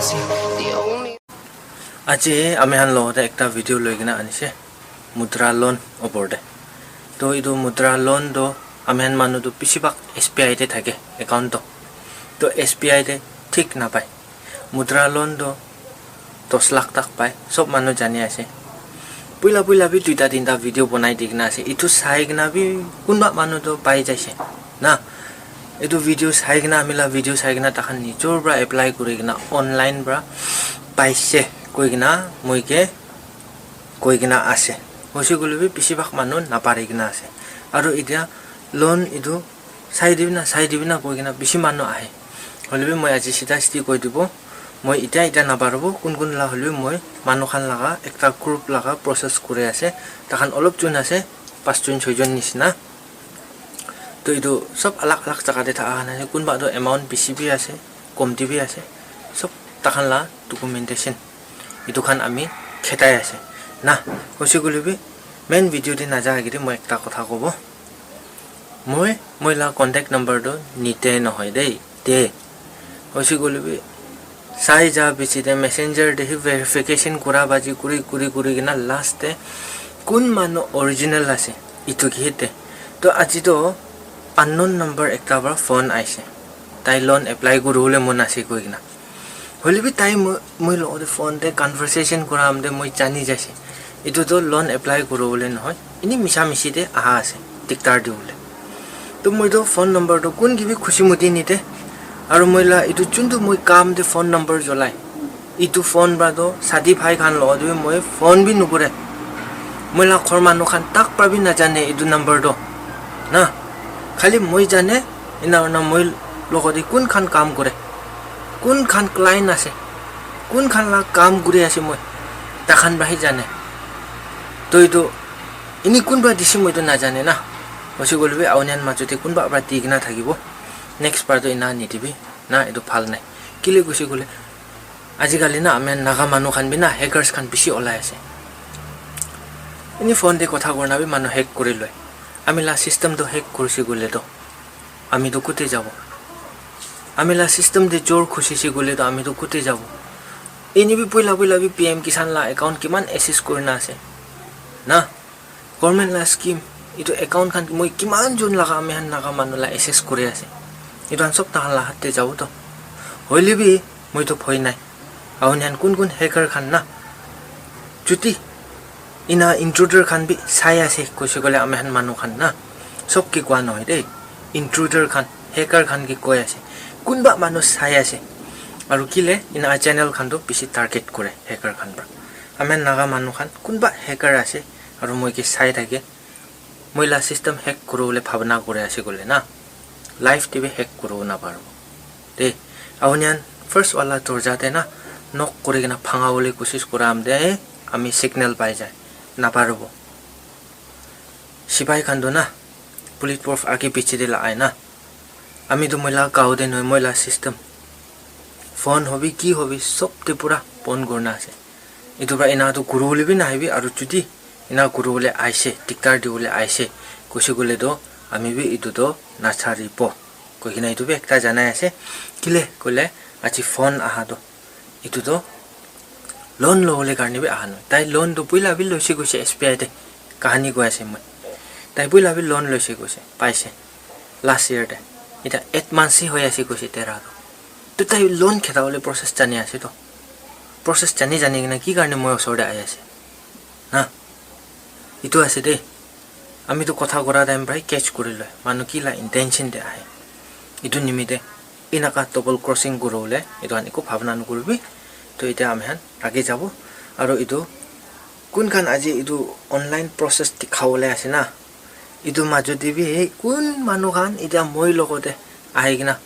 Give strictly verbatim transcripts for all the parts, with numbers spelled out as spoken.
Aji ami khan logote ekta video loi kena anise, mudra loan opor te. To etu mudra loan to ami khan manu to besibhag S B I te thake account to. To S B I te thik napai. Mudra loan to dos lakh tak pai, sob manu jani ase. Puila puila bi duita tinta video bonai di kena ase. Etu sai kena bi kunba manu to pai jaise na. Etu video sai kena, ami la video sai kena, takhan nijor pra apply kuri kena, online pra paise koi kena moi ke koi kena ase. Hoise koile bi besibhag manu napari kena ase. Aru etia loan etu sai dibi na, sai dibi na koi kena bishi manu ahe. Hoile bi moi aji sida sidi koi dibo. Moi etia etia naparibo, kun kun la hoile bi moi manu khan laga ekta group laga process kuri ase. Takhan olop jun ase, pas jun, choi jun nishina. To etu sob alag alag jaga te thaka khan ase, kunba to amount bishi bi ase, komti bi ase, sob takhan la documentation etu khan ami khetai ase na. Hoise koile bi main video te naja agete moi ekta kotha kobo, moi moi la contact number to nite nohoi dei te. Hoise koile bi sai ja bichi te messenger te hi verification kura baji kuri kuri kuri kena last te kun manu original ase etu ki hete. To aji to unknown number ekta para phone aise, tai loan apply kuri bole mon ase koi kena. Hoile bi tai moi moi logote phone te conversation kura amte moi jani jaise etu to loan apply kuri bole nohoi, ini misa misi te aha ase diktar di bole. To moi to phone number to kun ki bi khushi moti nite. Aru moi la etu juntu moi kam te phone number jolai, etu phone pra to sadi bhai khan logote bi moi phone bi nukure. Moi la ghor manu khan tak pra bi najane etu number to na. Khali moi jane, ena hoina moi logote kun khan kam kure, kun khan client ase, kun khan la kam kuri ase moi, takhan pra hi jane. To etu ini kun pra disi moi to najane na. Hoise koile bi aunian majo te kunba pra di kena thakibo. Next pra to ena nidibi na, etu bhal nai. Kile koise koile ajikali na ami Naga manu khan bi na hackers khan bishi olai ase. Ini phone te kotha kurna bi manu hack kuri loi. Ami la system to hack kurisi koile to ami to kute jabo? Ami la system te jor khusisi koile to ami to kute jabo? Ini bi puila puila bi P M Kisan la account kiman access kurina ase na? Government la scheme, etu account khan moi kiman jun laga ami khan Naga manu la access kuri ase. Etu khan sob takhan la hat te jabo to. Hoile bi moi to bhoi nai. Aunian kun kun hacker khan na, chuti ena intruder khan bi sai ase koise koile ami khan manu khan na, sob ke koa nohoi de, intruder khan, hacker khan ke koi ase. Kunba manu sai ase. Aru kile ena channel khan to bishi target kore hacker khan pra. Ami khan Naga manu khan kunba hacker ase, aru moi ke sai thake, moi la system hack kuri bole bhabna kuri ase koile na, life te bi hack kuri bo naparibo de. Aunian first wala dorja te na knock kuri kena bhanga bole kosis kura amte ami signal pai jai, naparibo. Sipai khan to na bullet proof age piche te la ai na. Ami to moi la gao te nohoi, moi la system, phone hobi ki hobi sob te pura bon kurna ase. Etu pra ena to kuri bole bi nahibi, aru chuti ena kuri bole aise, diktar di bole aise koise koile to ami bi etu to nacharibo koi kena etu bi ekta janai ase. Kile koile aji phone aha to etu to loan lobole karne bi aha nohoi. Tai loan to puila bi loise koise S B I te, kahani koi ase moi. Tai puila bi loan loise koise, paise last year te. Eta eight months hi hoi ase koise tera to. To tai loan kheta bole process jani ase to. Process jani jani kena ki karne moi osor te ahi ase na? Etu ase de. Ami to kotha kura time pra hi catch kuri loi manu ki la intention te ahe. Etu nimite enaka double crossing kuri bole etu khan eku bhabna nokuribi. To eta ami khan age jabo. Aru etu kun khan aji etu online process dikha bole ase na, etu majo te bi kun manu khan eta moi logote ahi kena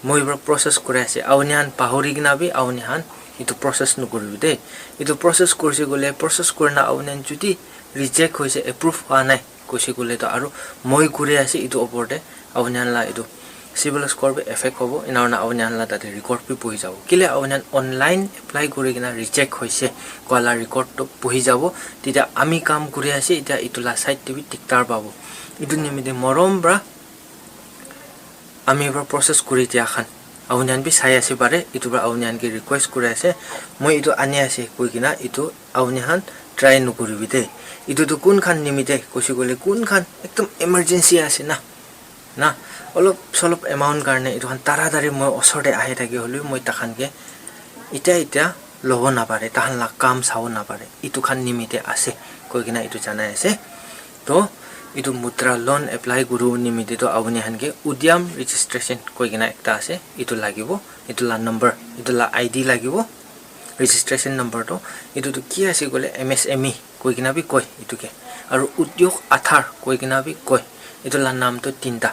moi pra process kuri ase. Aunian pahori kena bi aunian etu process nokuribi de. Etu process kurise koile, process kurina aunian chuti reject hoise, approve hua nai koise koile to, aru moi kuri ase etu opor te, aunian la etu civil score bi effect hobo, ena hoina aunian la tate record bi bohi jabo. Kile aunian online apply kuri kena reject hoise koa la record to bohi jabo. Titya ami kam kuri ase, etya etu la side te bi diktar pabo. Etu nimite morom pra ami pra process kuri dia khan, Aunihan bi sai ase pare, itu para aunihan ke request kuri ase, moi itu ani ase koi kena itu aunihan try nukuribi de. Itu tu kun khan nimite koise koile kun khan ekdom emergency ase na, na, olop solop amount karne itu khan taratari moi osor te ahi thake hoile moi takhan ke itya itya lobo napare, tahan la kam sabo napare, itu khan nimite ase koi kena itu janai ase. To itu mudra loan apply guru nimite to aunihan ke Udyam registration koi kena ekta ase, itu lagibo, itu la number, itu la I D lagibo, registration number to. Itu tu ki ase koile M S M E koi kena bi koi itu ke, aru Udyog Aadhaar koi kena bi koi, itu la naam to tinta.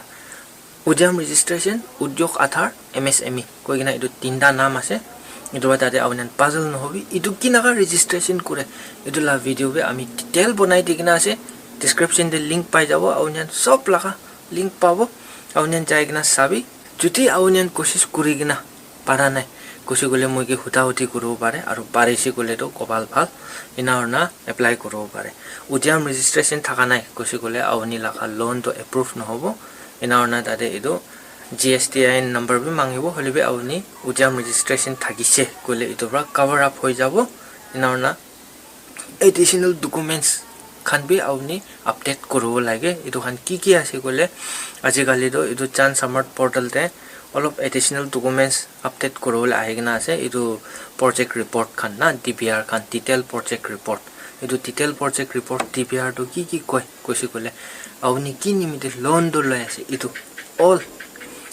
Udyam registration, Udyog Aadhaar, M S M E koi kena itu tinta naam ase. Itu para tate aunihan puzzle nohobi, itu kinaka registration kure, itu la video bi ami detail bonai di kena ase. Description te link pai jabo, aunihan sob laga link pabo, aunihan jai kena sabi. Jodi aunihan koshish kuri kena para nai koise koile moi ke huda hudi kuribo pare, aru parise koile to kopal bhal, ena hoina apply kuribo pare. Udyam registration thaka nai koise koile auni laga loan to approve nohobo. Ena hoina tate itu G S T I N number bi mangibo, hoile bi auni Udyam registration thakise koile itu para cover up hoi jabo. Ena hoina additional documents khan bi auni update kuribo lage. Itu khan ki ki ase koile, ajikali to itu Chan Samarth portal te olop additional documents update kuribole ahi kena ase. Itu project report khan na, D P R khan, detail project report. Itu detail project report, D P R tu ki ki koi koise koile, auni ki nimite loan tu loi ase, itu all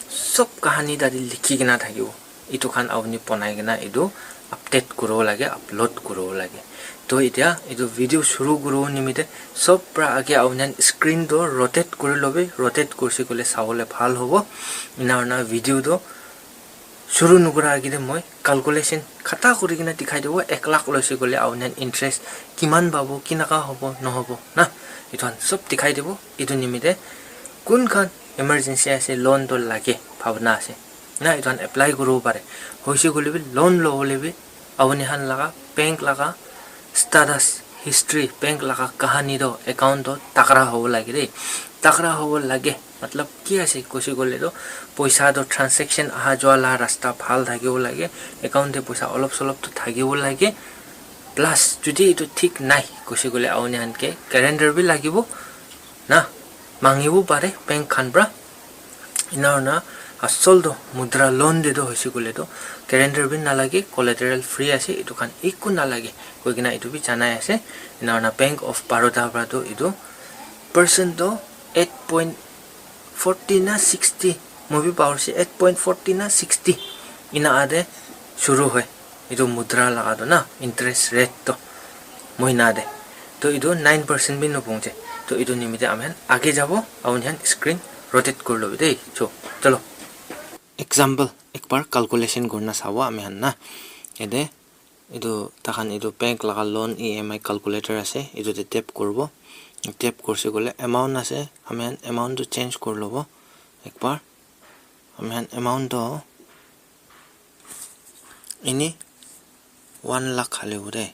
sob kahani tate likhi kena thakibo. Itu khan auni bonai kena itu update kuribo lage, upload kuribo lage. To itya itu video shuru kuribo nimite sob pra age aunihan screen to rotate kuri lobi, rotate kurse koile sabole bhal hobo. Ena hoina video to shuru nukura age te moi calculation khata kuri kena dikhai dibo, ek lakh loise koile aunihan interest kiman pabo, kinaka hobo, nohobo na, itu khan sob dikhai dibo. Itu nimite kun khan emergency ase, loan to lage bhabna ase na, itu khan apply kuribo pare. Hoise koile bi loan lobole bi aunihan laga bank laga status, history, bank laga kahani to, account to takra hobo lage de. Takra hobo lage matlab ki ase koise koile to, poisa to transaction aha jua la rasta bhal thakibo lage, account te poisa olop solop to thakibo lage. Plus jodi itu thik nai koise koile aunihan ke guarantor bi lagibo na, mangibo pare bank khan pra. Ena hoina asol to mudra loan te to hoise koile to guarantor bi nalage, collateral free ase, itu khan ekku nalage koi kena itu bi janai ase. Ena hoina Bank of Baroda pra to itu percent to eight point forty na sixty, moi bi pahorse, eight point forty na sixty ena ate shuru hoi. Itu mudra laga to na, interest rate to mohina te. To itu nine percent bi nupungche. To itu nimite amikhan age jabo, aunihan screen rotate kuri lobi de. So, chalo. Example, ekbar calculation kurina sabo amikhan na. Yate itu takhan itu bank laga loan E M I calculator ase. Itu te tap kuribo. Tap kurse koile amount ase. Amikhan amount to change kuri lobo. Ekbar. Amikhan amount to ini one lakh halibo de.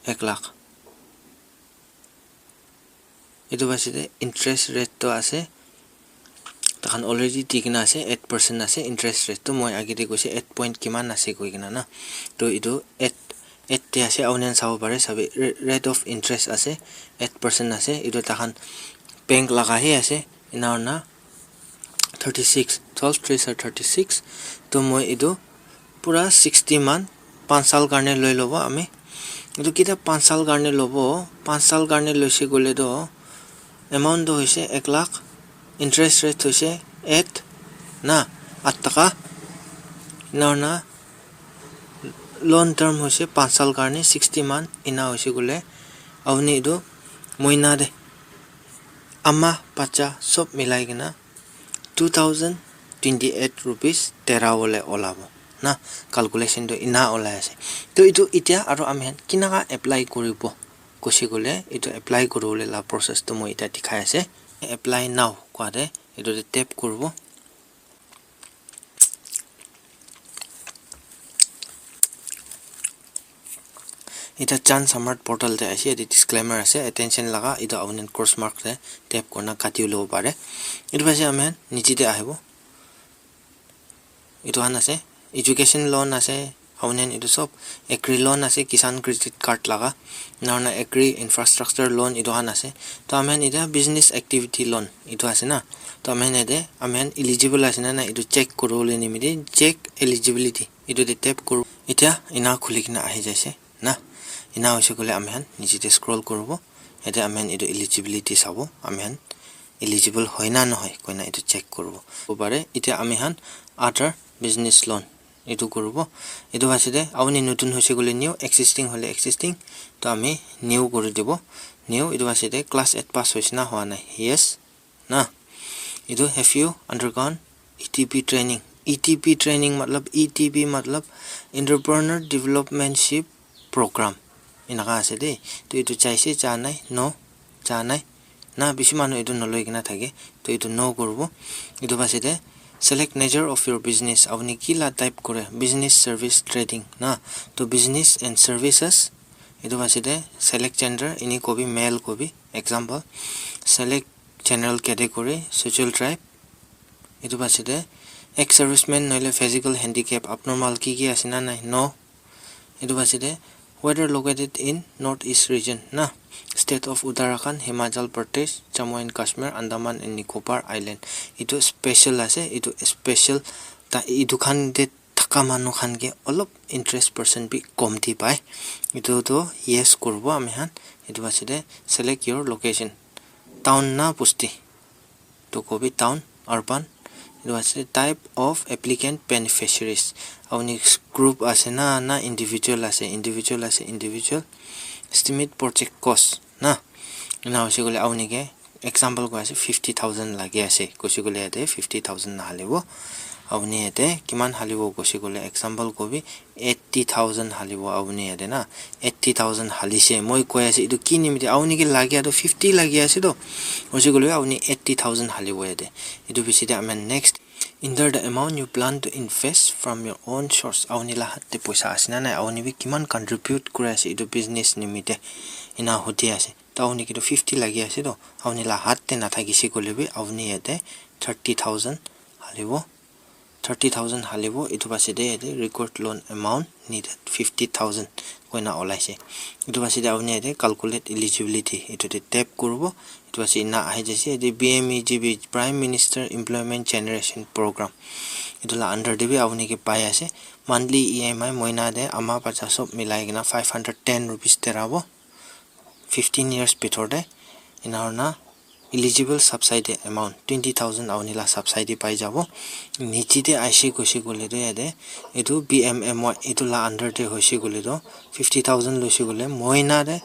Ek lakh. Itu base te interest rate to ase. Takhan already di kena ase, eight percent ase interest rate to. Moi age te koise eight point kiman ase koi kena na. To itu eight, eight te ase, aunihan sabo pare, sabi, ra-, rate of interest ase, eight percent ase. Itu takhan bank laga he ase, ena hoina thirty six, twelve threes are thirty six. To moi itu pura sixty man, panch sal karne loi lobo ami. Itu kita panch sal karne lobo, panch sal karne loise koile to amount to hoise ek lakh, interest rate hoise eight na, at taka. Ena hoina loan term hoise panch sal karne sixty man, ena hoise koile auni itu mohina te ama bacha sob milai kena two thousand twenty eight rupees tera bole olabo na, calculation to ena olai ase. To itu itya aru amikhan kinaka apply kuribo koise koile, itu apply kuribole la process to moi itya dikhai ase. Apply now kowa te itu te tap kuribo. Eta Chan Samarth portal te ase, yate disclaimer ase, attention laga, etu apuni cross mark te tap kurina kati lobo pare. Etu pase ami khan niche te ahibo. Etu khan ase, education loan ase, apuni khan etu sob agri loan ase, kisan credit card laga, ena hoina agri infrastructure loan etu khan ase. To ami khan etia business activity loan etu ase na, to ami khan yate ami khan eligible ase na nai etu check kuribole nimite check eligibility etu te tap kuru. Etia ena khuli kena ahi jaise na, ena hoise koile ami khan niche te scroll kuribo, yate ami khan etu eligibility sabo, ami khan eligible hoi na nohoi koina etu check kuribo pare. Etia ami khan other business loan etu kuribo. Etu base te apuni notun hoise koile new, existing hoile existing, to ami new kuri dibo. New, etu base te class eight pass hoise na hoa nai, yes na. Etu have you undergone E T P training? E T P training matlab, E T P matlab entrepreneur developmentship program, enaka ase de. To etu chaise cha nai, no, cha nai na, bishi manu etu naloi kena thake. To etu no kuribo. Etu base te select nature of your business, apuni ki la type kore, business, service, trading na. To business and services. Etu base te select gender, ini kobi male kobi, example select general category, social tribe. Etu base te ex serviceman nohole physical handicap, abnormal ki ki ase na nai, no. Etu base te whether located in North East region na, state of Uttarakhand, Himachal Pradesh, Jammu and Kashmir, Andaman and Nicobar Island. Etu special ase, etu special ta, etu khan te thaka manu khan ke olop interest percent bi komti pai. Etu tu yes kuribo ami khan. Etu base te select your location, town na busti, to kobi town, urban. Etu ase type of applicant, beneficiaries. Apuni group ase na, na individual ase, individual ase, individual. Estimate project cost na. Ena hoise koile apuni ke example koi ase fifty thousand lagi ase koise koile yate fifty thousand nahalibo. Apuni yate kiman halibo koise koile example kobi eighty thousand halibo apuni yate na. Eighty thousand halise, moi koi ase etu ki nimite, apuni ke lage to fifty lagi ase to, hoise koile apuni eighty thousand halibo yate. Etu piche te ami next, enter the amount you plan to invest from your own source. Apuni la hat te poisa ase na nai, apuni bi kiman contribute kuri ase etu business nimite, ena hudi ase. To apuni ke to fifty lagi ase to, apuni la hat te nathakise koile bi apuni yate thirty thousand halibo. Thirty thousand halibo, etu base te yate record loan amount needed fifty thousand koina olaise. Etu base te apuni yate calculate eligibility, etu te tap kuribo. Etu base ena ahi jaise, yate P M E G P, Prime Minister Employment Generation Program. Etu la under te bi apuni ke pai ase. Monthly E M I moina te ama bacha sob milai kena five hundred ten rupees terabo. Fifteen years bhitor te, ena hoina eligible subsidy amount twenty thousand apuni la subsidy pai jabo. Niche te aise koise koile to yate etu P M M Y etu la under te hoise koile to fifty thousand loise koile moina te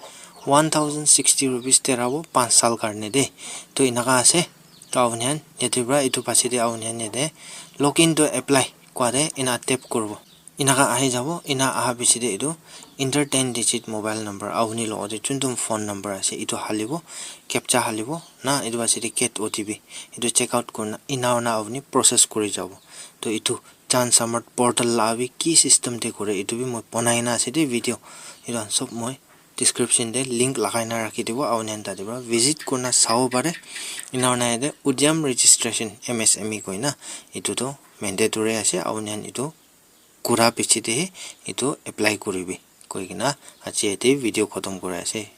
one thousand sixty rupees terabo panch saal karne de. To enaka ase. To apuni khan yate para etu base te apuni khan yate login to apply kua te ena tap kuribo. Enaka ahi jabo, ena aha piche te etu enter ten digit mobile number, apuni logote juntu phone number ase etu halibo, captcha halibo na, etu base te get O T P, etu check out kurina ena hoina apuni process kuri jabo. To etu Jhan Samarth portal la bi ki system te kore, etu bi moi banai na ase de video, etu khan sob moi description te link lagai na rakhi dibo, apuni khan tate para visit kurina sabo pare. Ena hoina yate Udyam registration M S M E koina etu to mandatory ase, apuni khan etu kura piche te he etu apply kuribi koi kena aji yate video khotom kuri ase.